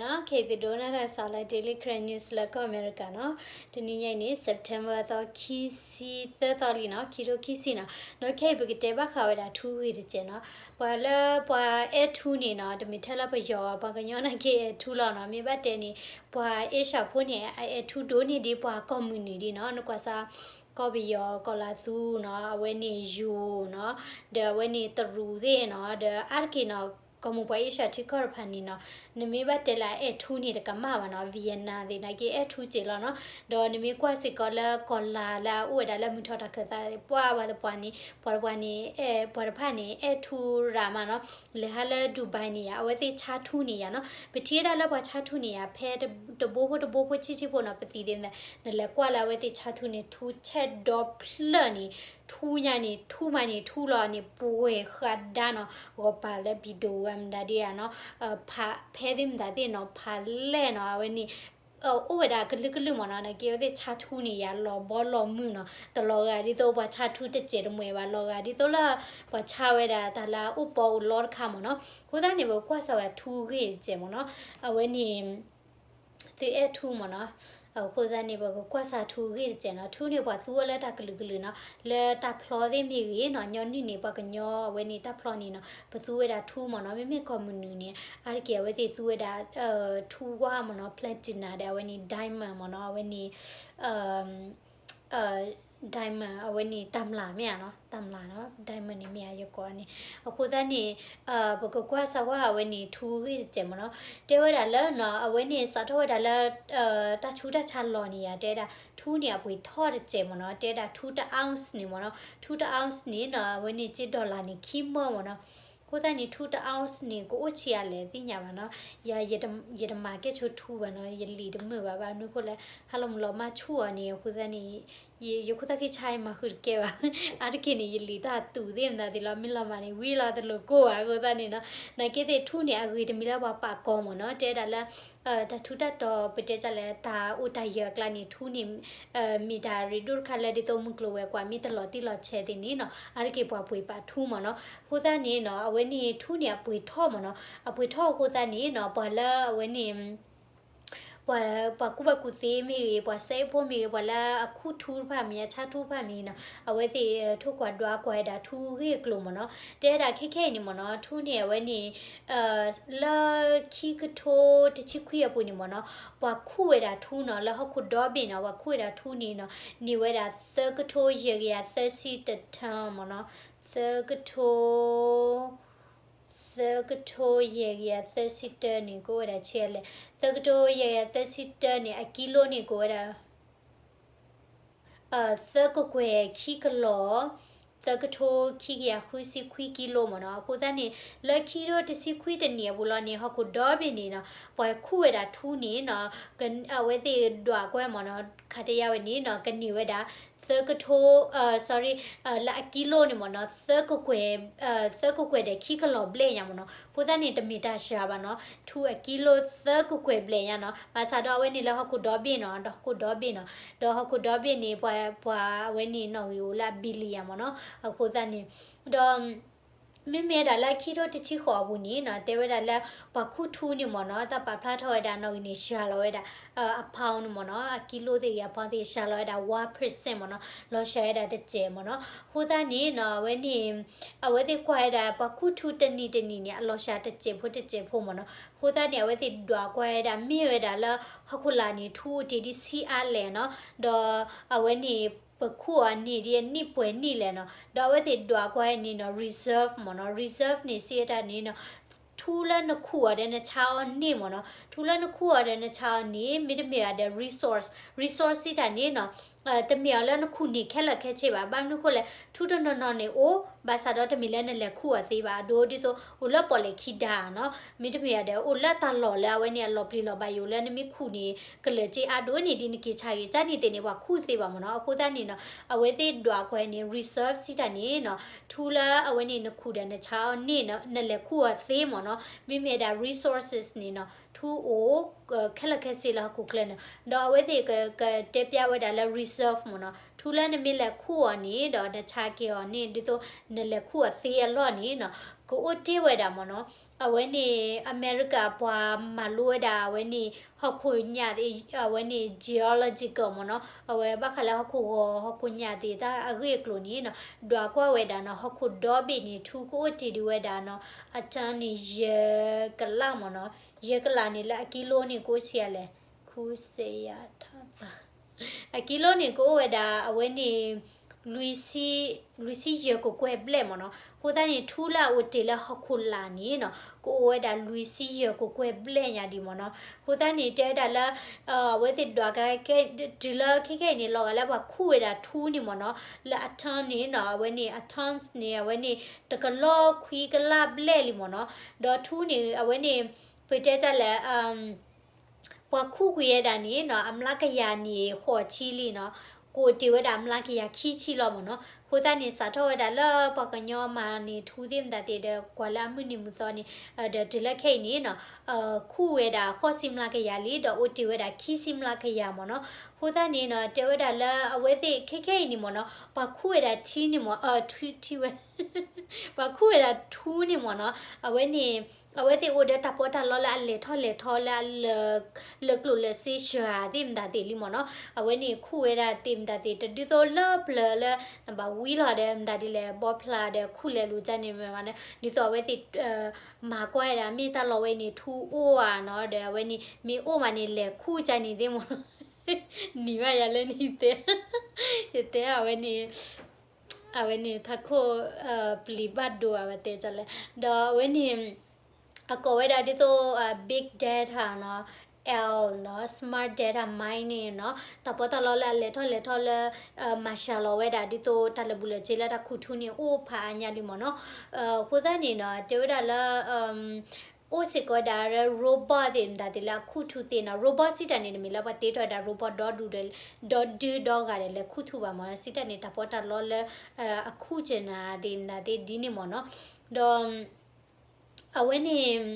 နီၣ်, ခဲအံၤသုဒိကနၣ်တၢ်ကစီၣ်လၢ Daily Karen News လၢကီၢ်အမဲရကၤနီၣ်. တနံၤညါအံၤန့ၣ် September သီခံဆံသၢသီလံနီၣ်, ခံထိခံဆံနီၣ်. နီၣ် ခဲအံၤပကတဲဘၣ်ဃးဝဲဒၣ်ထူဂ့ၢ်တစဲးနီၣ်. ပှၤလၢပှၤအဲၣ်ထူန့ၣ်နီၣ်, တမ့ၢ်ထဲလၢပယီၤ ပှၤကညီနာ်က့အဲၣ်ထူလီၤနီၣ်. မ့ၢ်ဘၣ်တဲန့ၣ် ပှၤအ့ရှၢၣ်ဖိန့ၣ် အအဲၣ်ထူဒိၣ်န့ၢ်ဒ်ပှၤကီၢ်မုၢ်နုာ်ဒ်နီၣ်. နကွၢ်စ့ၢ် ကီၢ်ပယီၤ, ကီၢ်လၤသူနီၣ်, အဝဲန့ၣ်ယိၤနီၣ်, ဒီးအဝဲန့ၣ်တရူးသ့ၣ်နီၣ်, ဒီးအါတက့ၢ်နီၣ် ကီၢ်မိၢ်ပှၤအ့ရှၢၣ်ထံကီၢ်တဖၣ်န့ၣ်နီၣ်, နမ့ၢ်ဘၣ်တဲလၢအအဲၣ်ထူန့ၣ်တကမၣ်ဘၣ်နီၣ်. Vietnam သ့ၣ်နာ်က့အဲၣ်ထူစဲးလီၤနီၣ်. ဒီးနမ့ၢ်ကွၢ်စ့ၢ်ကီးလၢကီၢ်လၤလၢအအိၣ်ဝဲဒၣ်လၢမုၢ်ထီၣ်တၢ်ခၢၣ်သး ပှၤဝဲသပှၢ်န့ၣ် ပှၤတပှၢ်န့ၣ် ပှၤတဖၣ်န့ၣ် အဲၣ်ထူရၤမးနီၣ်. လဲၤဟးလၢ Dubai န့ၣ်ယါ အဝဲသ့ၣ်ဆါထူန့ၢ်ယါနီၣ်. ပထံၣ်ဝဲဒၣ်လၢပှၤဆါထူန့ၢ်ယါ ဖဲတဘိဖိတဘိဖိဆံးဆံးဖိနီၣ်, ပသံးသ့ၣ်မတၤ နလဲၤကွၢ်လၢအဝဲသ့ၣ်ဆါထူန့ၢ် ထူဆဲးဒီဖျၢၣ်န့ၣ်, ထူညါန့ၣ် ထူမးန့ၣ် ထူလီၤန့ၣ် ပှဲၤဃးဒါနီၣ်, ဂီၤပၤလၢ video ဝဲမတၤဒ်ယါနီၣ်, ဖဲသ့ၣ်မတၤသ့ၣ်နီၣ်, ဖးလဲၢ်နီၣ်, အဝဲန့ၣ် အိၣ်ဝဲဒၣ်ကလုာ်ကလုာ်မးနီၣ်, နာ်က့အဝဲသ့ၣ်ဆါထူန့ၢ်ယါလီၤဘီလီၤမုၢ်နီၣ်, တလီၤဂာ်ဒ်သိးပှၤဆါထူတစဲးတမှဲၤဘၣ်, လီၤဂာ်ဒ်သိးလၢ ပှၤဆါဝဲဒၣ်တၢ်လၢအအိၣ်ပီအိၣ်လီတခါမးနီၣ်. အဃိသတးန့ၣ် ပကကွၢ်စၢ်ဝဲထူဂ့ၢ်တစဲးမးနီၣ်, အဝဲန့ၣ် သုအဲၣ်ထူမးနီၣ်. အဃိသတးန့ၣ် ပကကွၢ်စၢ်ထူဂ့ၢ်တစဲးနီၣ်. ထူန့ၣ်ပှၤသူဝဲလၢတၢ်ကလုာ်ကလုာ်နီၣ်, လၢတၢ်ဖျီသ့ၣ်မ့ၢ်ဂ့ၤနီၣ်, ညီနုၢ်န့ၣ် ပှၤကညီအဝဲန့ၣ်တၢ်ဖျီန့ၣ်နီၣ်, ပသူဝဲဒၣ်ထူမးနီၣ်. မ့မ့ၢ်ကီၢ်မုၢ်နုာ်န့ၣ် အါတက့ၢ်အဝဲသ့ၣ်သူဝဲဒၣ် ထူဝါမးနီၣ်, platinum ဒီးအဝဲန့ၣ် diamond မးနီၣ်, အဝဲန့ၣ် diamond အဝဲန့ၣ်တၢ်မျၢ်မ့ၢ်ဧါနီၣ်, တၢ်မျၢ်နီၣ်, diamond န့ၣ်မ့ၢ်ဧါယကိးန့ၣ်. အဃိသတးန့ၣ် ပကကွၢ်စၢ်ဝဲအဝဲန့ၣ်ထူဂ့ၢ်တစဲးမးနီၣ်. တဲဝဲဒၣ်လၢနီၣ်, အဝဲန့ၣ်စးထီၣ်ဝဲဒၣ်လၢ တၢ်ဆူးတၢ်ဆါလီၤန့ၣ်ယါ, တဲဝဲဒၣ်ထူန့ၣ်အပှ့ၤထီၣ်တစဲးမးနီၣ်, တဲဝဲဒၣ်ထူတ ounce န့ၣ်မးနီၣ်, ထူတ ounce န့ၣ်နီၣ်, အဝဲန့ၣ်က့ဒီလၣ်န့ၣ်ခံမၢမးနီၣ်. အဃိသတးန့ၣ် ထူတ ounce န့ၣ် ကအိၣ်ဆံးအါလဲၣ်သ့ၣ်ညါဘၣ်နီၣ်. ယၤ ယတမၤကဲဆိထူဘၣ်နီၣ်, ယလံာ်တမုာ်ဘၣ်, ဘၣ်မနုၤဃိလဲၣ် ဟါလီၤမုၢ်လီၤမၢ်ဆူၣ်အီၤန့ၣ်. အဃိသတးန့ၣ် ယခိၣ်သၣ်ခံဆါယမၤဃုာ်တကဲဘၣ်. အါတက့ၢ်န့ၣ် ယလံာ်တၢ်တူာ်သ့ၣ်မတၤသ့ၣ်လီၤ, မ့ၢ်လီၤမၢ်န့ၣ် ဝံၤလီၤတလိၤကိၢ်ဘၣ်. အဃိသတးန့ၣ်နီၣ်, နာ်က့သ့ၣ်ထူန့ၣ် အဂ့ၤတမံၤလၢပှၤပာ်ကီမးနီၣ်, တဲဒၣ်လၢ တၢ်ထူးတၢ်တီၤ ပတဲတၢ်လၢတၢ်အိၣ်တၢ်ယၢၤအကျါန့ၣ် ထူန့ၣ် မ့ၢ်တၢ်ရ့ဒိၣ်တခါလၢဒ်သိးမုၢ်ကျိၤဝဲၤကွာ်မ့ၢ်တလီၤတံၢ်လီၤဆဲးသ့ၣ်န့ၣ်နီၣ်, အါတက့ၢ်ပှၤပှ့ၤပာ်ထူမးနီၣ်. အဃိသတးန့ၣ်နီၣ်, အဝဲန့ၣ်ထူန့ၣ်အပှ့ၤထီၣ်မးနီၣ်, အပှ့ၤထီၣ်အဃိသတးန့ၣ်နီၣ်, ပှၤလၢအဝဲန့ၣ် ပှၤကူၣ်ဘၣ်ကူၣ်သ့မ့ၢ်ဂ့ၤ, ပှၤစဲအ့ၣ်ဖိမ့ၢ်ဂ့ၤ, ပှၤလၢအခုထူတဖၣ်မ့ၢ်ဂ့ၤ, ဆါထူတဖၣ်မ့ၢ်ဂ့ၤနီၣ်, အဝဲသ့ၣ်ထိၣ်ကွၢ်ဒွးကွၢ်ဝဲဒၣ်ထူဂ့ၢ်အကျိၤမးနီၣ်. တဲဒၣ်ခဲခဲအံၤန့ၣ်မးနီၣ်, ထူန့ၣ်အဝဲန့ၣ် လၢခံကထိတဆံခွံအပူၤန့ၣ်မးနီၣ်, ပှၤခူၣ်ဝဲဒၣ်ထူနီၣ်, လၢဟီၣ်ခိၣ်ဒီဘ့ၣ်နီၣ်, ပှၤခူၣ်ဝဲဒၣ်ထူန့ၣ်နီၣ်, န့ၢ်ဝဲဒၣ်သၢကထိယဲၢ်ကယၤသၢဆံတ ton မးနီၣ်, သၢကထိ သၢကထိယဲၢ်ကယၤသၢဆံတၢန့ၣ် ကအိၣ်ဝဲဒၣ်ဆံးအါလဲၣ်, သၢကထိယဲၢ်ကယၤသၢဆံတၢန့ၣ် အကံလိန့ၣ် ကအိၣ်ဝဲဒၣ် သၢကကွဲၢ်ခံကလီၢ် သၢကထိခံကယၤဃုဆံခွံကံလိမးနီၤ. အဃိသတးန့ၣ် လၢခံထိတဆံခွံတနံၣ်အပူၤလီၤန့ၣ် ဟီၣ်ခိၣ်ဒီဘ့ၣ်န့ၣ်နီၤ ပှၤခူၣ်ဝဲဒၣ်ထူန့ၣ်နီၤ အဝဲသ့ၣ်ဒွးကွဲမးနီၤ ခးတယါဝဲန့ၣ်နီၤ ကန့ၢ်ဝဲဒၣ် သၢကထိ sorry လၢအကံလိန့ၣ်မးနီၤ သၢကကွဲၢ် သၢကကွဲၢ်ဒီးခံကလီၢ်ဘျဲၣ်ညါမးနီၤ. အဃိသတးန့ၣ် တမ့ၢ်တၢ်စှၤဘၣ်နီၤ ထူအကံလိသၢကကွဲၢ်ဘျဲၣ်ညါနီၤ. ဘၣ်ဆၣ်ဒီးအဝဲန့ၣ်လၢဟီၣ်ခိၣ်ဒီဘ့ၣ်နီၤ ဒီးဟီၣ်ခိၣ်ဒီဘ့ၣ်နီၤ ဒီးဟီၣ်ခိၣ်ဒီဘ့ၣ်န့ၣ် ပှၤ ပှၤအဝဲန့ၣ်နီၣ်ဂံၢ်အိၣ်လၢအ billion မးနီၤ. အဃိသတးန့ၣ် ဒီး မ့မ့ၢ်ဒၣ်လၢခံထိတဆံဃိးအပူၤန့ၣ်နီၤ တဲဝဲဒၣ်လၢ ပှၤခူၣ်ထူန့ၣ်မးနီၤ တၢ်ပာ်ဖျါထီၣ်ဝဲဒၣ်နီၣ်ဂံၢ်န့ၣ် စှၤလီၤဝဲဒၣ် အ pound န့ၣ်မးနီၤ အကံလိသ့ၣ်ဂ့ၤ အ pound သ့ၣ်ဂ့ၤ စှၤလီၤဝဲဒၣ် one percent မးနီၤ လီၤစှၤဝဲဒၣ်တစဲးမးနီၤ. အဃိသတးန့ၣ်နီၤ အဝဲန့ၣ် အဝဲသ့ၣ်ကွၢ်ဝဲဒၣ် ပှၤခူၣ်ထူတနံၣ်တနံၣ်န့ၣ် အလီၤစှၤတစဲးဖိတစဲးဖိမးနီၤ. အဃိသတးန့ၣ် အဝဲသ့ၣ်ဒွးကွၢ်ဝဲဒၣ် မ့ၢ်ဝဲဒၣ်လၢ ဟီၣ်ခိၣ်လာ်န့ၣ် ထူအိၣ်တ့ၢ်ဒ်ဆံးအါလဲၣ်နီၤ ဒီးအဝဲန့ၣ် ပခူၣ်အီၤန့ၢ်ဒ်အနံၣ်ပှဲၤနံၣ်လဲၣ်နီၤ. ဒီးအဝဲသ့ၣ်ဒွးကွၢ်န့ၣ်နီၤ reserve မးနီၤ reserve န့ၣ် စံးတၢ်န့ၣ်နီၤ ထူလၢနခူၣ်အီၤဒီးနဆါအီၤန့ၢ်မးနီၤ ထူလၢနခူၣ်အီၤဒီးနဆါအီၤန့ၢ် မ့တမ့ၢ်ဘၣ်ဒီး resource resource စံးတၢ်န့ၣ်နီၤ တမ့ၢ်အီၤလၢနခူၣ်န့ၢ်ခဲလၢာ်ခဲဆ့ဘၣ်. ဘၣ်မနုၤဃိလဲၣ် ထူတနီၤနီၤန့ၣ်အိၣ် ဘၣ်ဆၣ်ဒီးတမ့ၢ်လၢနလဲၤခူၣ်အီၤသ့ဘၣ်. အဒိဒ်သိး အိၣ်လၢပီၣ်လဲၣ်ခံဒါနီၤ မ့တမ့ၢ်ဘၣ်ဒီး အိၣ်လၢတၢ်လီၢ်လၢအဝဲန့ၣ်အလီၤပျံၤလီၤဘၣ်ယိၣ်လၢနမ့ၢ်ခူၣ်န့ၣ် ကလၢာ်စ့အါဒိၣ်န့ၢ်ဒ်နက့ၤဆါက့ၤ ကၢ်န့ၣ်သ့ၣ်န့ၣ် ပှၤခူၣ်သ့ဘၣ်မးနီၤ. အဃိသတးန့ၣ်နီၤ အဝဲသ့ၣ်ဒွးကွၢ်န့ၣ် reserve စံးတၢ်န့ၣ်နီၤ ထူလၢအဝဲန့ၣ်နခူၣ်ဒီးနဆါအီၤန့ၢ် နလဲၤခူၣ်အီၤသ့မးနီၤ မ့မ့ၢ်ဒၣ် resources န့ၣ်နီၤ ထူအိၣ် ခဲလၢာ်ခဲဆ့လၢဟီၣ်ခိၣ်ချၢန့ၣ် ဒီးအဝဲသ့ၣ်ကတဲပျးဝဲဒၣ်လၢ reserve မးနီၤ ထူလၢနမ့ၢ်လဲၤခူၣ်အီၤန့ၣ် ဒီးနဆါက့ၤအီၤန့ၣ် ဒ်သိးနလဲၤခူၣ်အီၤသ့အလီၢ်န့ၣ်နီၤ ကအိၣ်တ့ၢ်ဝဲဒၣ်မ့ၢ်နီၤ, အဝဲန့ၣ် အမဲရကၤပှၤမၤလိဝဲဒၣ် အဝဲန့ၣ် ဟီၣ်ခိၣ်ညၣ် အဝဲန့ၣ် geological မ့ၢ်နီၤ, အဝဲဘၣ်ဃးလၢဟီၣ်ခိၣ်ဂီၤ ဟီၣ်ခိၣ်ညၣ်သ့ၣ်တၢ်အဂ့ၢ်အကျိၤန့ၣ်နီၤ, ဒွးကွၢ်ဝဲဒၣ်နီၤ ဟီၣ်ခိၣ်ဒီဘ့ၣ်န့ၣ် ထူကအိၣ်တ့ၢ်ဒံးဝဲဒၣ်နီၤ, အထၢန့ၣ် ယဲၢ်ကလးမ့ၢ်နီၤ, ယဲၢ်ကလးန့ၣ်လၢအကံလိန့ၣ် ကအိၣ်ဆံးအါလဲၣ်, ခူစဲးယၤထါ အကံလိန့ၣ် ကအိၣ်ဝဲဒၣ် အဝဲန့ၣ် လွံၢ်ဆံယဲၢ်ကကွဲၢ်ဘျဲၣ်မ့ၢ်နီၤ. အဃိသတးန့ၣ် ထူလၢအအိၣ်တ့ၢ်လၢဟီၣ်ခိၣ်လာ်န့ၣ်နီၤ ကအိၣ်ဝဲဒၣ်လွံၢ်ဆံယဲၢ်ကကွဲၢ်ဘျဲၣ်ညါဒံးမ့ၢ်နီၤ. အဃိသတးန့ၣ် တဲဝဲဒၣ်လၢ အဝဲသ့ၣ်ဒွးကဲ တုၤလၢခဲခဲအံၤန့ၣ် လီၤဂာ်လၢပှၤခူၣ်ဝဲဒၣ်ထူန့ၣ်မ့ၢ်နီၤ, လၢအထၢန့ၣ်နီၤ အဝဲန့ၣ် အထၢန့ၣ် အဝဲန့ၣ် တကလီၢ်ခွံကလးဘျဲၣ်လံမ့ၢ်နီၤ. ဒီးထူန့ၣ် အဝဲန့ၣ် ပတဲတၢ်လဲၣ် ပှၤခူၣ်ကွံာ်ဝဲဒၣ်န့ၣ်နီၤ အမျးကယၤန့ၣ် ဃိးဆံလံနီၤ, ကအိၣ်တ့ၢ်ဝဲဒၣ်အမျးကယၤခံဆံလီၤမ့ၢ်နီၤ. အဃိသတးန့ၣ် စးထီၣ်ဝဲဒၣ်လၢပှၤကညီမၤန့ၢ်ထူသ့ၣ်မတၤသ့ၣ်ဒီး ကွၢ်လၢအမုၢ်နံၤမုၢ်သီန့ၣ် ဒီးတုၤလၢခဲအံၤန့ၣ်နီၤ ခူၣ်ဝဲဒၣ်ဃိးဆံမျးကယၤလံ ဒီးအိၣ်တ့ၢ်ဝဲဒၣ်ခံဆံမျးကယၤမ့ၢ်နီၤ. အဃိသတးန့ၣ်နီၤ တဲဝဲဒၣ်လၢအဝဲသ့ၣ်ခဲခဲအံၤန့ၣ်မ့ၢ်နီၤ ပှၤခူၣ်ဝဲဒၣ်ထံန့ၣ်မ့ၢ် ထံဝဲ ပှၤခူၣ်ဝဲဒၣ်ထူန့ၣ်မ့ၢ်နီၤ အဝဲန့ၣ် အဝဲသ့ၣ်အိၣ်ဒီးတၢ်ပီးတၢ်လီလၢအလဲၤထီၣ်လဲၤထီလၢအ လၢကျိၣ်လၢစ့စှၤသ့ၣ်မတၤသ့ၣ်လံမ့ၢ်နီၤ. အဝဲန့ၣ်ခူၣ်ဝဲဒၣ်သ့ၣ်မတၤသ့ၣ် တဒ်သိးလၢပျၢၤလၢ နဘၣ်ဝံလီၤဒီးမတၤဒ်လဲၣ် ဘီဖျါဒီးခူၣ်လဲၤလူၤကန့ၣ်မ့ၢ် ဒ်သိးအဝဲသ့ၣ် မၤကွၢ်ဝဲဒၣ် မ့ၢ်တၢ်လီၢ်ဝဲန့ၣ် ထူအိၣ်ဧါနီၤ ဒီးအဝဲန့ၣ် မ့ၢ်အိၣ်မးန့ၣ် လဲၤခူၣ်ကန့ၣ်သ့ၣ်မ့ၢ်နီၤ. နံၤဘၣ်ယၤလၢနံၤတဲ ယတဲအဝဲန့ၣ် အဝဲန့ၣ် ထးခိၣ် ပျံၤဘၣ်ဒိအဝဲတဲကလဲၣ် ဒီးအဝဲန့ၣ် အကိးဝဲဒၣ်ဒ်သိး big data နီၤ L နီၤ smart data mining နီၤ တၢ်ပီးတၢ်လီလၢအလဲၤထီၣ်လဲၤထီလၢ မၤစှၤလီၤဝဲဒၣ်ဒ်သိးတၢ်လၢာ်ဘူၣ်လၢာ်စ့လၢတၢ်ခူၣ်ထူန့ၣ် အိၣ်ဖးအါညါလံမ့ၢ်နီၤ. အဃိသတးန့ၣ်နီၤ တဲဝဲဒၣ်လၢ အိၣ်စ့ၢ်ကီးဝဲဒၣ် robot သ့ၣ်မတၤသ့ၣ်လၢအခူၣ်ထူသ့နီၤ. robot စံးတၢ်န့ၣ် တမ့ၢ်လၢပှၤတ့ထီၣ်ဝဲဒၣ် robot ဒီဒူၣ်ဒီး ဒီဒုဒီဂၤဒီးလဲၤခူၣ်ထူဘၣ်မ့ၢ်နီၤ. စံးတၢ်န့ၣ် တၢ်ပီးတၢ်လီလၢ အခူၣ်ကနၤသ့ၣ်မတၤသ့ၣ်ဒ်န့ၣ်မ့ၢ်နီၤ. ဒီး အဝဲန့ၣ်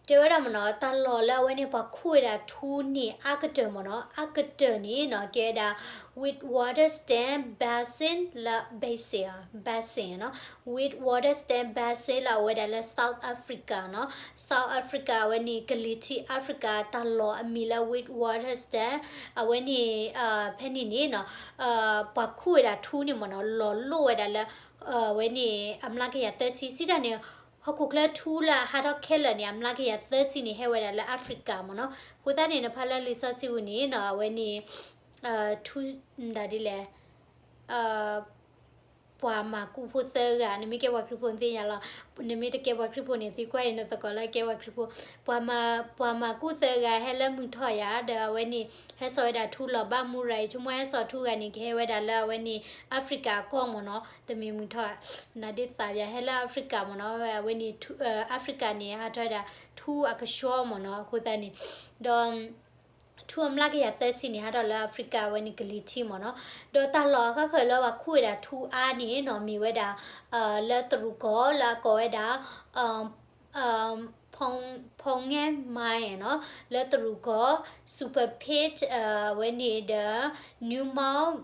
တဲဝဲဒၣ်မ့ၢ်နီၤ တၢ်လီၢ်လၢအဝဲန့ၣ် ပှၤခူၣ်ဝဲဒၣ်ထူန့ၣ် အါကတၢၢ်မ့ၢ်နီၤ အါကတၢၢ်န့ၣ်နီၤ ကဲဝဲဒၣ် Witwatersrand Basin လၢ Basin နီၤ Witwatersrand Basin လၢအဝဲဒၣ်လၢ South Africa နီၤ South Africa အဝဲန့ၣ် ကလံၤထံး Africa တၢ်လီၢ်အမံၤလၢ Witwatersrand အဝဲန့ၣ် ဖဲန့ၣ်န့ၣ်နီၤ ပှၤခူၣ်ဝဲဒၣ်ထူန့ၣ်မ့ၢ်နီၤ လီၤလိၣ်ဝဲဒၣ်လၢ အဝဲန့ၣ် အမျးကယၤသၢဆံ စံးတၢ်န့ၣ် ဟီၣ်ခိၣ်ချၢထူလၢအဟးထီၣ်ခဲလၢာ်န့ၣ် အမျးကယၤသၢဆံန့ၣ် ဟဲဝဲဒၣ်လၢ Africa မ့ၢ်နီၤ. အဃိသတးန့ၣ် နဖးလၢလံာ်စီဆှံပူၤန့ၣ်နီၤ အဝဲန့ၣ် ထူ မတၤဒ်လဲၣ် ပှၤမၤကူၣ်ဖိသၢဂၤ နမ့ၢ်ကဲပှၤခရံာ်ဖိနသ့ၣ်ညါလီၤ. နမ့ၢ်တကဲပှၤခရံာ်ဖိန့ၣ် သံကွၢ်အံၤနသကိးလၢကဲပှၤခရံာ်ဖိ. ပှၤမၤ ပှၤမၤကူၣ်သၢဂၤဟဲလၢမုၢ်ထီၣ်ယၤ ဒီးအဝဲန့ၣ် ဟဲစိာ်ဝဲဒၣ်ထူလီၤဘၣ်မူရၤအံၤ ဆိကမိၣ်ဟဲစိာ်ထူဂၤန့ၣ် ကဟဲဝဲဒၣ်လၢအဝဲန့ၣ် Africa အကီၢ်မ့ၢ်နီၤ. တမ့ၢ်မုၢ်ထီၣ် နဒ်သးပၠးဟဲလၢ Africa မ့ၢ်နီၤ. အဝဲန့ၣ် Africa န့ၣ် ဟးထီၣ်ဝဲဒၣ်ထူအကဆှီမ့ၢ်နီၤ. အဃိသတးန့ၣ် ဒီး ထူအမျးကယၤသၢဆံန့ၣ် ဟးထီၣ်လၢ Africa အဝဲန့ၣ်ကလံၤထံးမ့ၢ်နီၤ. ဒီးတၢ်လီၢ်အဃၣ်ဃၢၤလၢပှၤခူၣ်ဝဲဒၣ်ထူအါန့ၣ်နီၤ မ့ၢ်ဝဲဒၣ် လၢတရူးကီၢ်လၢအကိးဝဲဒၣ် Pong- Ponget Mine နီၤ လၢတရူးကီၢ် Super Pit အဝဲန့ၣ်ဒီး Newmont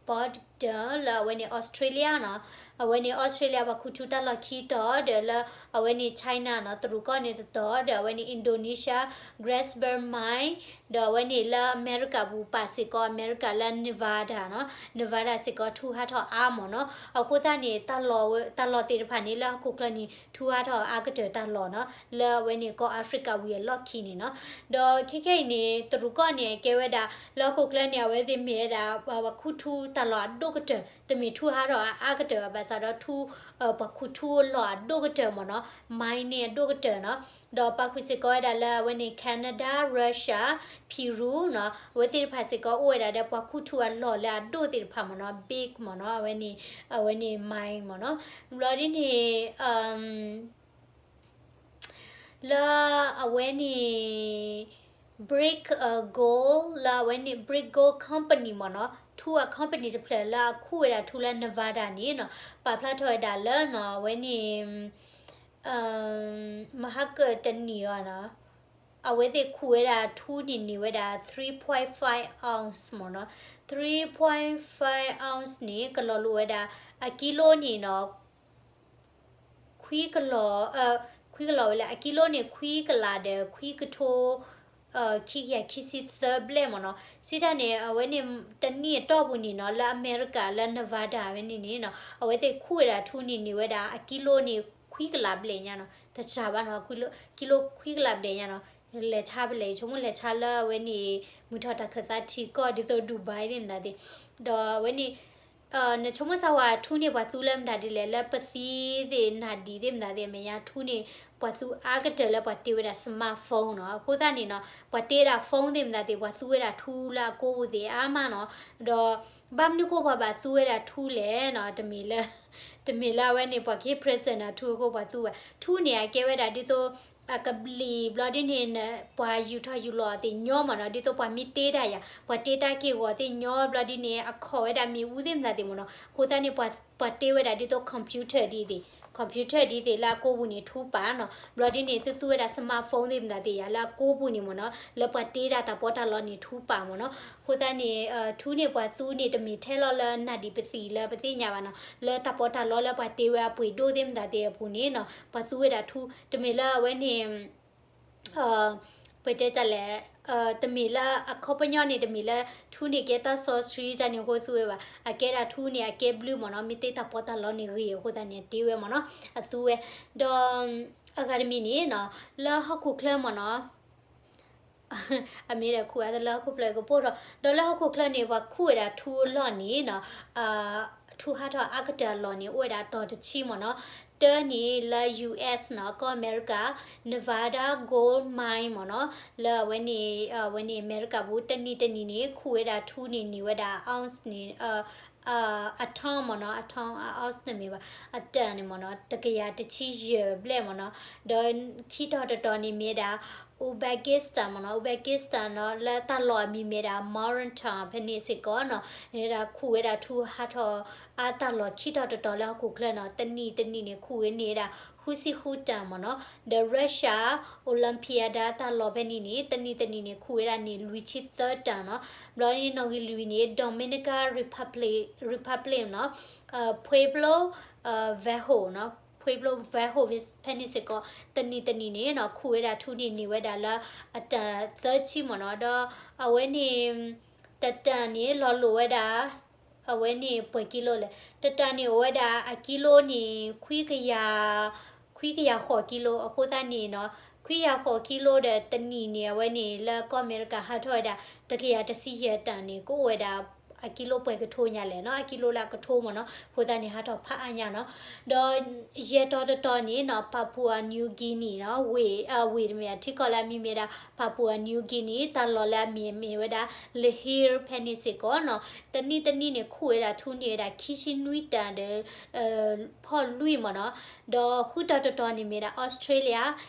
Boddington လၢအဝဲန့ၣ် Australia နီၤ. အဝဲန့ၣ် Australia ပှၤခူၣ်ထူတၢ်လီၢ်ခံတီၤ ဒီးလၢအဝဲန့ၣ် China နီၤ တရူးကီၢ်န့ၣ်တတီၤ ဒီးအဝဲန့ၣ် Indonesia Grasberg Mine ဒီးအဝဲန့ၣ်လၢအမဲရကၤပူၤပာ်စ့ၢ်ကီး အမဲရကၤလၢ Nevada နီၤ Nevada စ့ၢ်ကီးထူဟးထီၣ်အါမ့ၢ်နီၤ. အဃိသတးန့ၣ် တၢ်လီၢ်ဝဲ- တၢ်လီၢ်သ့ၣ်တဖၣ်န့ၣ် လၢဟီၣ်ခိၣ်ချၢန့ၣ် ထူဟးထီၣ်အါကတၢၢ်တၢ်လီၢ်နီၤ လၢအဝဲန့ၣ်ကီၢ် Africa ဝံၤအလီၢ်ခံန့ၣ်နီၤ. ဒီးခဲခဲအံၤန့ၣ် တရူးကီၢ်န့ၣ် အကဲဝဲဒၣ် လၢဟီၣ်ခိၣ်ချၢန့ၣ် အဝဲသ့ၣ်မ့ၢ်ဝဲဒၣ် ပှၤခူၣ်ထူတၢ်လီၢ်အဒိၣ်ကတၢၢ် တမ့ၢ်ထူဟးထီၣ်အါကတၢၢ်ဘၣ် ဘၣ်ဆၣ်ဒီးထူ ပှၤခူၣ်ထူလီၢ်အဒိၣ်ကတၢၢ်မ့ၢ်နီၤ mining အဒိၣ်ကတၢၢ်နီၤ. ဒီးပာ်ဃုာ်စ့ၢ်ကီးဝဲဒၣ်လၢအဝဲန့ၣ် Canada, Russia, Peru နီၤ အဝဲသ့ၣ်တဖၣ်စ့ၢ်ကီးအိၣ်ဝဲဒၣ်ဒီးပှၤခူၣ်ထူအလီၢ်လၢအဒိၣ်သ့ၣ်တဖၣ်မ့ၢ်နီၤ big မ့ၢ်နီၤ အဝဲန့ၣ် အဝဲန့ၣ် mine မ့ၢ်နီၤ. ဘျီဒ်န့ၣ် လၢအဝဲန့ၣ် Barrick Gold လၢအဝဲန့ၣ် Barrick Gold Company မ့ၢ်နီၤ ထူအ company တဖျၢၣ်လၢအခူၣ်ဝဲဒၣ်ထူလၢ Nevada န့ၣ်နီၤ ပာ်ဖျါထီၣ်ဝဲဒၣ်လၢနီၤ အဝဲန့ၣ် မဟါကၢၣ်တနံၣ်အီၤနီၤ အဝဲသ့ၣ်ခူၣ်ဝဲဒၣ်ထူန့ၣ်န့ၢ်ဝဲဒၣ် three point five ounce မ့ၢ်နီၤ three point five ounce န့ၣ် ကလီၤလိာ်ဝဲဒၣ် အကံလိန့ၣ်နီၤ ခွံကလီၤ, ခွံကလီၤဝဲလၢအကံလိန့ၣ် ခွံကလးဒီး ခွံကထိ ခံကယၤခံဆံသၢဘျဲၣ်မ့ၢ်နီၤ. စံးတၢ်န့ၣ် အဝဲန့ၣ် တနံၣ်အတီၢ်ပူၤန့ၣ်နီၤ လၢအမဲရကၤ လၢ Nevada ဝဲန့ၣ်န့ၣ်နီၤ အဝဲသ့ၣ်ခူၣ်ဝဲဒၣ်ထူန့ၣ်န့ၢ်ဝဲဒၣ်အကံလိန့ၣ် ခွံကလးဘျဲၣ်ညါနီၤ. တစှၤဘၣ်နီၤ, ကံလိခွံကလးဘျဲၣ်ညါနီၤ. လဲၤဆါဖဲလဲၣ် ဆိကမိၣ်လဲၤဆါလၢအဝဲန့ၣ် မုၢ်ထီၣ်တၢ်ခၢၣ်သးထံကီၢ် ဒ်သိး Dubai သ့ၣ်မတၤသ့ၣ်, ဒီးအဝဲန့ၣ် နဆိကမိၣ်စၢ်ဝဲထူန့ၣ် ပှၤသူလၢမတၤဒ်လဲၣ်, လၢပသံသ့ၣ်နၢ်ဒံးသ့ၣ်မတၤသ့ၣ် အမဲာ်ညါထူန့ၣ် ပှၤသူအါကတၢၢ်လၢပှၤတ့ဝဲဒၣ် smartphone နီၤ. အဃိသတးန့ၣ်နီၤ ပှၤတ့ဝဲဒၣ် phone သ့ၣ်မတၤသ့ၣ် ပှၤသူဝဲဒၣ်ထူလၢအကိးပူၤသ့ၣ်အါမးနီၤ. ဒီးဘၣ်မနုၤဃိပှၤဘၣ်သူဝဲဒၣ်ထူလဲၣ်နီၤ, တမ့ၢ်လၢ တမ့ၢ်လၢအဝဲန့ၣ် ပှၤကဟ့ၣ် present အထူအဃိပှၤသူဘၣ်. ထူန့ၣ် အကဲဝဲဒၣ်ဒ်သိး အကဘျံးဘျီဒ်န့ၣ် ပှၤယူၤထီၣ်ယူၤလီၤသ့ၣ်ညီမ့ၢ်နီၤ, ဒ်သိးပှၤမ့ၢ်တ့တၢ်ယၤ ပှၤတ့တၢ်က့ၢ်ဂီၤသ့ၣ်ညီဘျီဒ်န့ၣ် အခီၣ်ဝဲဒၣ်မ့ၣ်အူသ့ၣ်မတၤသ့ၣ်မ့ၢ်နီၤ. အဃိသတးန့ၣ် ပှၤတ့ဝဲဒၣ်ဒ်သိး computer ဒ်သ့ၣ်, computer ဒ်သ့ၣ်လၢအကိးပူၤန့ၣ် ထူပာ်နီၤ. ဘျီဒ်န့ၣ် သုသူဝဲဒၣ် smartphone သ့ၣ်မတၤသ့ၣ်ယၤ လၢအကိးပူၤန့ၣ်မ့ၢ်နီၤ, လၢပှၤတ့တၢ်တၢ်ပီးတၢ်လီန့ၣ် ထူပာ်မ့ၢ်နီၤ. အဃိသတးန့ၣ် ထူန့ၣ် ပှၤသူန့ၣ် တမ့ၢ်ထဲလီၤလၢနၢ်ဒံးပသံၣ်လၢပသ့ၣ်ညါဘၣ်နီၤ, လၢတၢ်ပီးတၢ်လီလၢပှၤတ့ဝဲအပှ့ၤဒိၣ်သ့ၣ်မတၤသ့ၣ်အပူၤန့ၣ်နီၤ ပှၤသူဝဲဒၣ်ထူ, တမ့ၢ်လၢအဝဲန့ၣ် ပတဲတၢ်လဲၣ်, တမ့ၢ်လၢအခီပညီန့ၣ် တမ့ၢ်လၢထူန့ၣ်ကဲတၢ်စီဆှံတၢ်န့ၣ်အဃိသူဝဲဘၣ်. အကဲဒၣ်ထူန့ၣ် အကဲဘျုးမ့ၢ်နီၤ, မ့ၢ်သ့တၢ်ပီးတၢ်လီန့ၣ်ဂ့ၤအဃိသတးန့ၣ် အတ့ဝဲမ့ၢ်နီၤ, အသူဝဲ. ဒီး အဂၤတမံၤန့ၣ်နီၤ, လၢဟီၣ်ခိၣ်ချၢမ့ၢ်နီၤ အမ့ၢ်ဒီးခူၣ်အါတလၢဟီၣ်ခိၣ်ချၢကပိၢ်ထီၣ်, ဒီးလၢဟီၣ်ခိၣ်ချၢန့ၣ် ပှၤခူၣ်ဝဲဒၣ်ထူအလီၢ်န့ၣ်နီၤ, ထူဟးထီၣ်အါကတၢၢ်အလီၢ်န့ၣ် အိၣ်ဝဲဒၣ်အတီၤတဆံမ့ၢ်နီၤ, တၢန့ၣ်လၢ ယူၣ်အ့ၣ် နီၤ, ကီၢ်အမဲရကၤ Nevada Gold Mine မ့ၢ်နီၤ, လၢအဝဲန့ၣ် အဝဲန့ၣ်အမဲရကၤပူၤ တနံၣ်တနံၣ်န့ၣ် ခူၣ်ဝဲဒၣ်ထူန့ၣ်န့ၢ်ဝဲဒၣ် ounce န့ၣ် အton မ့ၢ်နီၤ, အton အ ounce န့ၣ်မ့ၢ်ဘၣ်, အတၢၢ်န့ၣ်မ့ၢ်နီၤ တကယၤတဆံယဲၢ်ဘျဲၣ်မ့ၢ်နီၤ, ဒီးခံတီၤတတီၤန့ၣ်မ့ၢ်ဝဲဒၣ် Uzbekistan မ့ၢ်နီၤ, Uzbekistan နီၤ လၢတၢ်လီၢ်အမံၤမ့ၢ်ဝဲဒၣ် Maritan ဖဲန့ၣ်စ့ၢ်ကီးနီၤ, မ့ၢ်ဝဲဒၣ်ခူၣ်ဝဲဒၣ်ထူဟးထီၣ်အါတၢ်လီၢ်ခံတီၤတတီၤလၢဟီၣ်ခိၣ်ချၢနီၤ, တနံၣ်တနံၣ်န့ၣ် ခူၣ်ဝဲန့ၢ်ဝဲဒၣ် ဃုဆံဃုတၢၢ်မ့ၢ်နီၤ, ဒီး Russia Olympiada တၢ်လီၢ်ဖဲန့ၣ်န့ၣ် တနံၣ်တနံၣ်န့ၣ် ခူၣ်ဝဲဒၣ်န့ၣ် လွံၢ်ဆံသၢတၢၢ်နီၤ, ဘျီန့ၣ်နီၣ်ဂံၢ်လွံၢ်န့ၣ် Dominican Republic, Republic နီၤ, Pueblo Viejo နီၤ, Pueblo Viejo ဖဲန့ၣ်စ့ၢ်ကီး တနံၣ်တနံၣ်န့ၣ်နီၤ ခူၣ်ဝဲဒၣ်ထူန့ၣ်န့ၢ်ဝဲဒၣ်လၢအတၢၢ်သၢဆံမ့ၢ်နီၤ, ဒီးအဝဲန့ၣ် တတၢၢ်န့ၣ် လီၤလိာ်ဝဲဒၣ် အဝဲန့ၣ်ပှဲၤကံလိလဲၣ်, တတၢၢ်န့ၣ်အိၣ်ဝဲဒၣ်အကံလိန့ၣ် ခွံကယၤ, ခွံကယၤဃိးကံလိ အဃိသတးန့ၣ်နီၤ, ခွံကယၤဃိးကံလိဒီးတနံၣ်န့ၣ် အဝဲန့ၣ်လၢကီၢ်အမဲရကၤဟးထီၣ်ဝဲဒၣ် တကယၤတဆံယဲၢ်တၢၢ်န့ၣ် ကအိၣ်ဝဲဒၣ် အကံလိပှဲၤကထိညါလဲၣ်နီၤ, အကံလိလၢအကထိမ့ၢ်နီၤ, အဃိသတးန့ၣ် ဟးထီၣ်ဖးအါညါနီၤ, ဒီးယဲၢ်တီၤတတီၤန့ၣ်နီၤ Papua New Guinea နီၤ, ဝ့ၢ်, ဝ့ၢ်တမ့ၢ် ထံကီၢ်လၢအမံၤမ့ၢ်ဝဲဒၣ် Papua New Guinea တၢ်လီၢ်လၢအမံၤမ့ၢ်ဝဲဒၣ် Lihir ဖဲန့ၣ်စ့ၢ်ကီးနီၤ, တနံၣ်တနံၣ်န့ၣ် ခူၣ်ဝဲဒၣ်ထူန့ၢ်ဝဲဒၣ် ခံဆံနွံတၢၢ်ဒီး ဖီၣ်လွံၢ်မ့ၢ်နီၤ, ဒီးဃုတီၤတတီၤန့ၣ်မ့ၢ်ဒၣ် Australia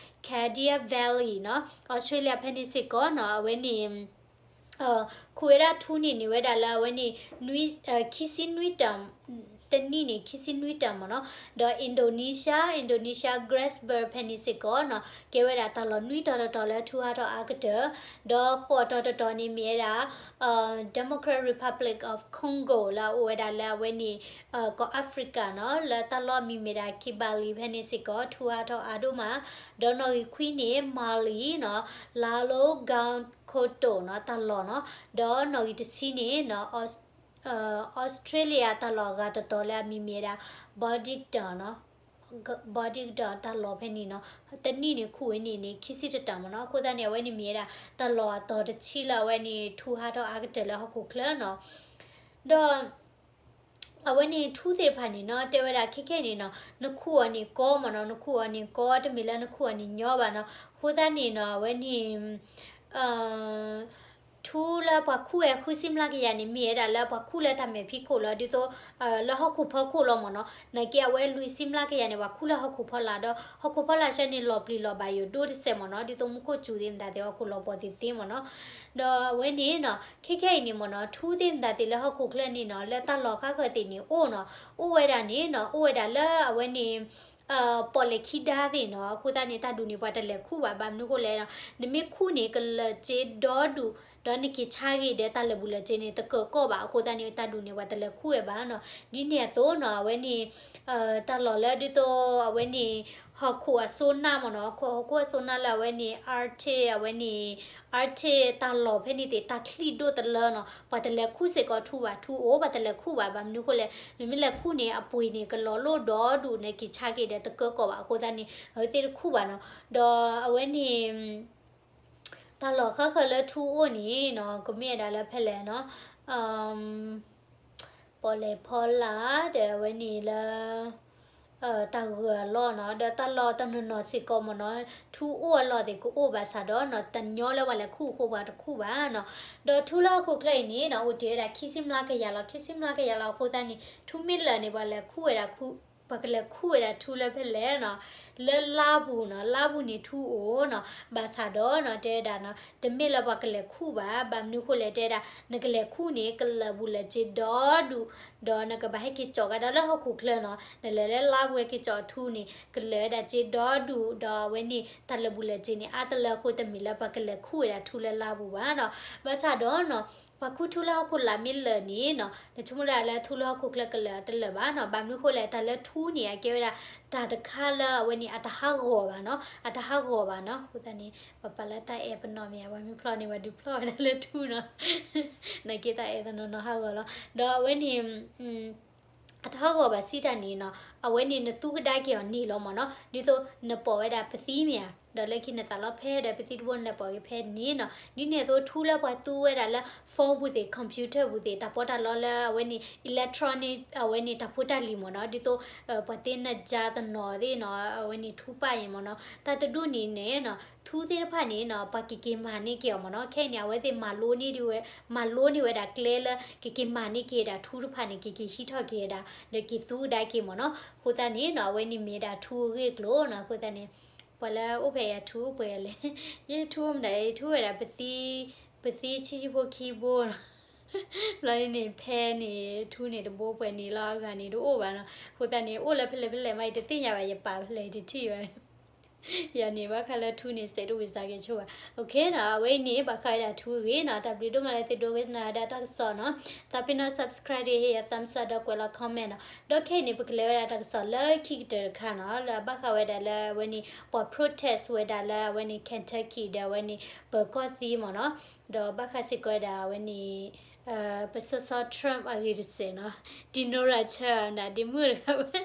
Cadia Valley နီၤ, Australia ဖဲန့ၣ်စ့ၢ်ကီးနီၤ, အဝဲန့ၣ် ခူၣ်ဝဲဒၣ်ထူန့ၣ်န့ၢ်ဝဲဒၣ်လၢအဝဲန့ၣ် ခံဆံနွံတၢၢ်, တနံၣ်န့ၣ် ခံဆံနွံတၢၢ်မ့ၢ်နီၤ, ဒီး Indonesia, Indonesia Grasberg ဖဲန့ၣ်စ့ၢ်ကီးနီၤ, ကဲဝဲဒၣ်တၢ်လီၢ်နွံတီၤတတီၤလၢထူဟးထီၣ်အါကတၢၢ်, ဒီးဃိးတီၤတတီၤန့ၣ်မ့ၢ်ဝဲဒၣ် Democratic Republic of Congo လၢအအိၣ်ဝဲဒၣ်လၢအဝဲန့ၣ် ကီၢ် Africa နီၤ, လၢတၢ်လီၢ်မံၤမ့ၢ်ဒၣ် Kibale ဖဲန့ၣ်စ့ၢ်ကီး ထူဟးထီၣ်အါဒိၣ်မး, ဒီးနီၣ်ဂံၢ်ခွံန့ၣ် Mali နီၤ, Loulo Ngoukoto နီၤ, တၢ်လီၢ်နီၤ, ဒီးနီၣ်ဂံၢ်တဆံန့ၣ် Australia တၢ်လီၢ်အဂၤတတီၤလၢအမံၤမ့ၢ်ဝဲဒၣ် Bodigton နီၤ, Bodigton တၢ်လီၢ်ဖဲန့ၣ်နီၤ, တနံၣ်န့ၣ်ခူၣ်ဝဲန့ၣ်န့ၣ် ခံဆံတတၢၢ်မ့ၢ်နီၤ, အဃိသတးန့ၣ် အဝဲန့ၣ်မ့ၢ်ဝဲဒၣ် တၢ်လီၢ်အတီၤတဆံလၢအဝဲန့ၣ် ထူဟးထီၣ်အါကတၢၢ်လၢဟီၣ်ခိၣ်ချၢနီၤ, ဒီး အဝဲန့ၣ်ထူသ့ၣ်တဖၣ်န့ၣ်နီၤ တဲဝဲဒၣ်ခဲခဲအံၤန့ၣ်နီၤ နခူၣ်အီၤန့ၣ်ကီမ့ၢ်နီၤ, နခူၣ်အီၤန့ၣ်ကီ တမ့ၢ်လၢနခူၣ်အီၤန့ၣ်ညီဘၣ်နီၤ, အဃိသတးန့ၣ်နီၤ အဝဲန့ၣ် ထူလၢပှၤခူၣ်ဝဲဃုဆံမျးကယၤန့ၣ် မ့ၢ်ဝဲဒၣ်လၢပှၤခူၣ်လၢတၢ်မဲာ်ဖံးခိၣ်လီၤ, ဒ်သိး လၢဟီၣ်ခိၣ်ဖီခိၣ်လီၤမ့ၢ်နီၤ, နာ်က့အဝဲလွံၢ်ဆံမျးကယၤန့ၣ် ပှၤခူၣ်လၢဟီၣ်ခိၣ်ဖီလာ်ဒီး ဟီၣ်ခိၣ်ဖီလာ်ဆၢန့ၣ် လီၤပျံၤလီၤဘၣ်ယိၣ်ဒိၣ်တစဲးမ့ၢ်နီၤ, ဒ်သိးမူခိၣ်စူၤသ့ၣ်မတၤသ့ၣ် ဟီၣ်ခိၣ်လီၤပှီၢ်သ့ၣ်သ့မ့ၢ်နီၤ, ဒီးအဝဲန့ၣ်နီၤ ခဲခဲအံၤန့ၣ်မ့ၢ်နီၤ ထူသ့ၣ်မတၤသ့ၣ်လၢဟီၣ်ခိၣ်ချၢန့ၣ်နီၤ လၢတၢ်လီၢ်ဃါဃၢၤသ့ၣ်န့ၣ်အိၣ်နီၤ, အိၣ်ဝဲဒၣ်န့ၣ်နီၤ အိၣ်ဝဲဒၣ်လၢအဝဲန့ၣ် ပီၣ်လဲၣ်ခံဒါသ့ၣ်နီၤ, အဃိသတးန့ၣ် တၢ်ဒုးန့ၣ် ပှၤတလဲၤခူၣ်ဘၣ် ဘၣ်မနုၤဃိလဲၣ်နီၤ, နမ့ၢ်ခူၣ်န့ၣ် ကလၢာ်စ့ဒီဒူၣ် ဒီးနက့ၤဆါဂ့ၤဒီးတၢ်လၢာ်ဘူၣ်လၢာ်စ့န့ၣ် တကၢၤကီၢ်ဘၣ်အဃိသတးန့ၣ် တၢ်ဒူၣ်န့ၣ် ပှၤတလဲၤခူၣ်ဝဲဘၣ်နီၤ. ဒ်န့ၣ်အသိးနီၤ အဝဲန့ၣ် တၢ်လီၢ်လၢဒ်သိးအဝဲန့ၣ် ဟီၣ်ခိၣ်အစိနၢ်မ့ၢ်နီၤ, ဟီၣ်ခိၣ်အစိနၢ်လၢအဝဲန့ၣ် Arctic အဝဲန့ၣ် Arctic တၢ်လီၢ်ဖဲန့ၣ်သ့ၣ် တၢ်ချံၣ်ဒိၣ်တလၢနီၤ ပှၤတလဲၤခူၣ်စ့ၢ်ကီးထူဘၣ်, ထူအိၣ် ပှၤတလဲၤခူၣ်ဘၣ်. ဘၣ်မနုၤအဃိလဲၣ်, နမ့ၢ်လဲၤခူၣ်န့ၣ် အပှ့ၤန့ၣ် ကလီၤလိၣ်ဒီဒူၣ် နက့ၤဆါက့ၤဒီးတကၢၤကီၢ်ဘၣ်အဃိသတးန့ၣ် အဝဲသ့ၣ်တခူၣ်ဘၣ်နီၤ. ဒီးအဝဲန့ၣ် တၢ်လီၢ်ဃၣ်ဃၢၤလၢထူအိၣ်န့ၣ်နီၤ ကမ့ၢ်ဝဲဒၣ်လၢဖဲလဲၣ်နီၤ, ပီၣ်လဲၣ်ဖီလာ်ဒီးအဝဲန့ၣ်လၢ တၢ်ဂၢၢ်အလီၢ်နီၤ, ဒီးတၢ်လီၢ်တနီၤနီၤစ့ၢ်ကီးမ့ၢ်နီၤ, ထူအိၣ်အလီၢ်သ့ၣ်ကအိၣ်ဘၣ်ဆၣ်ဒီးနီၤ တညီလၢပှၤလဲၤခူၣ်အဃိပှၤတခူၣ်ဘၣ်နီၤ. ဒီးထူလၢဟီၣ်ခိၣ်ချၢအံၤန့ၣ်နီၤ အိၣ်တ့ၢ်ဝဲဒၣ်ခံဆံမျးကယၤလီၤ, ခံဆံမျးကယၤလီၤအဃိသတးန့ၣ် ထူမ့ၢ်လၢာ်န့ၣ် ပှၤလဲၤခူၣ်ဝဲဒၣ် ပှၤကလဲၤခူၣ်ဝဲဒၣ်ထူလၢဖဲလဲၣ်နီၤ, လၢလါပူၤနီၤ, လါပူၤန့ၣ်ထူအိၣ်နီၤ, ဘၣ်ဆၣ်ဒီးနီၤ တဲဝဲဒၣ်နီၤ တမ့ၢ်လၢပှၤကလဲၤခူၣ်ဘၣ်, ဘၣ်မနုၤအဃိလဲၣ်တဲဝဲဒၣ် နကလဲၤခူၣ်န့ၣ် ကလၢာ်ဘူၣ်လၢာ်စ့ဒီဒူၣ်, ဒီးနကဘၣ်ဟဲက့ၤကၠီၣ်ကဒီးလၢဟီၣ်ခိၣ်ချၢနီၤ, နလဲၤလၢလါပူၤဟဲက့ၤကၠီၣ်ထူန့ၣ် ကလၢာ်ဝဲဒၣ်စ့ဒီဒူၣ်, ဒီးအဝဲန့ၣ် တၢ်လၢာ်ဘူၣ်လၢာ်စ့န့ၣ် အါတလၢအဃိတမ့ၢ်လၢပှၤကလဲၤခူၣ်ဝဲဒၣ်ထူလၢလါပူၤဘၣ်နီၤ, ဘၣ်ဆၣ်ဒီးနီၤ ပှၤခူၣ်ထူလၢဟီၣ်ခိၣ်လာ်မ့ၢ်လၢာ်န့ၣ်နီၤ နဆိကမိၣ်ဒၣ်လၢထူလၢဟီၣ်ခိၣ်ချၢကလၢာ်တလၢာ်ဘၣ်နီၤ, ဘၣ်မနုၤအဃိလဲၣ် တၢ်လၢထူန့ၣ် အကဲဝဲဒၣ် တၢ်တခါလၢအဝဲန့ၣ် အတဟးဂီၤဘၣ်နီၤ, အတဟးဂီၤဘၣ်နီၤ, အဃိသတးန့ၣ် ပပာ်လၢတၢ်အဲၣ်ပနီၣ်မ့ၢ်ဧါ, ပှၤမ့ၢ်ဖျီၣ်န့ၣ် ပှၤဒုးဖျီၣ်ဝဲဒၣ်လၢထူနီၤ, နာ်က့တၢ်အဲၣ်တနီၤနီၤဟးဂီၤလီၤ, ဒီးအဝဲန့ၣ် အတဟးဂီၤဘၣ်စံးတၢ်န့ၣ်နီၤ, အဝဲန့ၣ်နသူကဒါက့ၤအီၤန့ၣ်လီၤမ့ၢ်နီၤ, ဒ်သိးနပိာ်ဝဲဒၣ်ပသံမ့ၢ်ဧါ, ဒီးလၢခံနသးလီဖဲဒီးပသံတဘိနလဲၤပိာ်က့ၤဖဲန့ၣ်နီၤ, ဒ်န့ၣ်အသိးထူလၢပှၤသူဝဲဒၣ်လၢ phone ပူၤသ့ၣ် computer ပူၤသ့ၣ် တၢ်ပီးတၢ်လီလၢအဝဲန့ၣ် electronic အဝဲန့ၣ်တၢ်ဖိတၢ်လံၤမ့ၢ်နီၤ, ဒ်သိး ပှၤသ့ၣ်နယါတနီၤသ့ၣ်နီၤ အဝဲန့ၣ်ထူပာ်အံၤမ့ၢ်နီၤ, တၢ်တဒူၣ်န့ၣ်န့ၣ်နီၤ ထူသ့ၣ်တဖၣ်န့ၣ်နီၤ ပှၤကက့ၤမၤန့ၢ်က့ၤအီၤမ့ၢ်နီၤ, ခဲအံၤန့ၣ် အဝဲသ့ၣ်မၤလိန့ၢ်ဒံးဝဲ မၤလိန့ၢ်ဝဲဒၣ်ကျဲလၢ ကက့ၤမၤန့ၢ်က့ၤဒၣ်ထူတဖၣ်န့ၣ် ကက့ၤဟံးထီၣ်က့ၤဒၣ် ဒီးက့ၤသူကဒါက့ၤမ့ၢ်နီၤ, အဃိသတးန့ၣ်နီၤ အဝဲန့ၣ်မ့ၢ်ဒၣ်ထူအဂ့ၢ်အကျိၤနီၤ, အဃိသတးန့ၣ် ပှၤလၢအိၣ်ဖဲယၤထူအိၣ်ပှဲၤလဲၣ်, ယထူအိၣ်မတၤ ယထူဝဲဒၣ်ပသံ ပသံဆံဆံဖိခံဘိနီၤ, ဘျီန့ၣ်န့ၣ် ဖဲန့ၣ် ထူန့ၣ်တဘိပှဲၤန့ၣ်လီၤ အဂၤန့ၣ်တအိၣ်ဘၣ်နီၤ, အဃိသတးန့ၣ် အိၣ်လၢဖဲလဲၣ်ဖဲလဲၣ်မး ယတသ့ၣ်ညါဘၣ် ယပာ်ဖဲလဲၣ် ယတထံၣ်ဘၣ် ယၤန့ၣ် ဘၣ်ဃးလၢထူန့ၣ် စဲးဒိၣ်ဝံၤစါက့ၤဆိဘၣ်. အဝဲအံၤန့ၣ် ဘၣ်ဃးဝဲဒၣ်ထူအဂ့ၢ်နီၤ, တၢ်ဘျုးဒိၣ်မးလၢသုဒိကနၣ်ဝဲဒၣ်တၢ်ကစီၣ်နီၤ, သးပ့ၤနီၣ် subscribe ဒီး ဟ့ၣ်ယၤ thumbs up ဒီးကွဲးလီၤ comment နီၤ, ဒီးခဲအံၤန့ၣ် ပကလဲၤဝဲဒၣ်တၢ်ကစီၣ်လၢခံကတၢၢ်တခါနီၤ, လၢဘၣ်ဃးဝဲဒၣ်လၢအဝဲန့ၣ် ပှၤ protest ဝဲဒၣ်လၢအဝဲန့ၣ် Kentucky ဒီးအဝဲန့ၣ် ပၢၤကီၢ်သံမ့ၢ်နီၤ, ဒီးဘၣ်ဃးစ့ၢ်ကီးဝဲဒၣ်အဝဲန့ၣ် ပစီစီ Trump အဂ့ၢ်တစဲးနီၤ, ဒံၣ်နိရၤဆၢမနုၤ ဒ့မုၣ်တဂၤဝဲ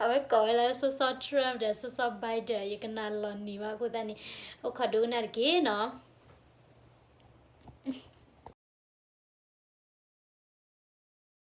အဝဲကိးဝဲလၢစီစီ Trump ဒီးစီစီ Biden ယကနၣ်လီၤနံၤမးအဃိသတးန့ၣ် အိၣ်ခိးဒိကနၣ်တက့ၢ်နီၤ.